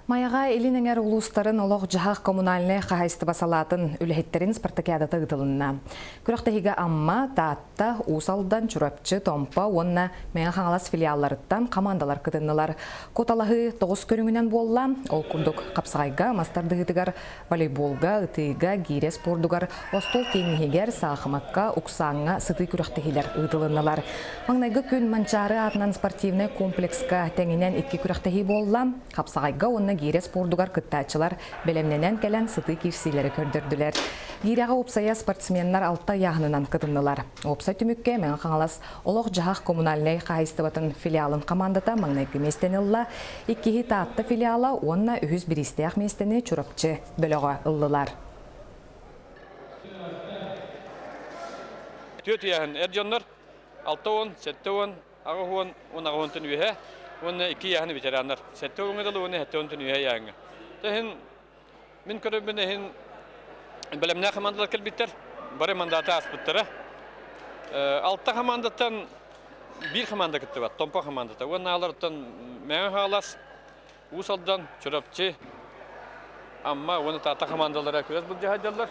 Майаҕа Илин эҥэр улуустарын олох-дьаһах коммунальнай хаһаайыстыба салаатын үлэһиттэрин спартакиадата ыытылынна. Күрэхтэһиигэ Амма, Таатта, Уус Алдан, Чурапчы, Томпо уонна Мэҥэ Хаҥалас филиалларыттан хамаандалар кытыннылар. Куоталаһыы тоҕус көрүҥүнэн буолла. Ол курдук, хапсаҕайга, мас тардыһыытыгар, волейболга, ытыыга, гиирэ спордугар, остуол тенниһигэр, саахымакка, уксааҥҥа сытыы күрэхтэһиилэр ыытылыннылар. Маҥнайгы күн Манчаары аатынан спортивнай комплекска тэҥинэн икки күрэхтэһии буолла. Хапсаҕайга уонна гиирэ спордугар кыттааччылар бэлэмнэнэн кэлэн сытыы киирсиилэри көрдөрдүлэр. Гиирэҕэ уопсайа спортсменнар алта ыйааһынынан кытыннылар. Уопсай түмүккэ Мэҥэ Хаҥалас олох-дьаһах коммунальнай хаһаайыстыбатын филиалын хамаандата маҥнайгы миэстэни ылла, иккиһи Таатта филиала уонна үһүс бириистээх миэстэни Чурапчы бөлөҕө ыллылар. Түөрт ыйааһын эр дьоннор 60, 70, 80, 18-тан үөһэ уонна икки ыйааһын ветераннар 70-ҥа дылы уонна 70-тан үөһэ ыйааһыҥҥа. Иһин Мин көрөрбүн иһин бэлэмнээх хамаандалар кэлбиттэр. Бары мандаты ааспыттара. Алта хамаандаттан биир хамаанда кыттыбат, Томпо хамаандата. Уонна аларыттан Мэҥэ Хаҥалас, Уус Алдан, Чурапчы, Амма уонна Таатта хамаандалара күрэс былдьаһайдаллар.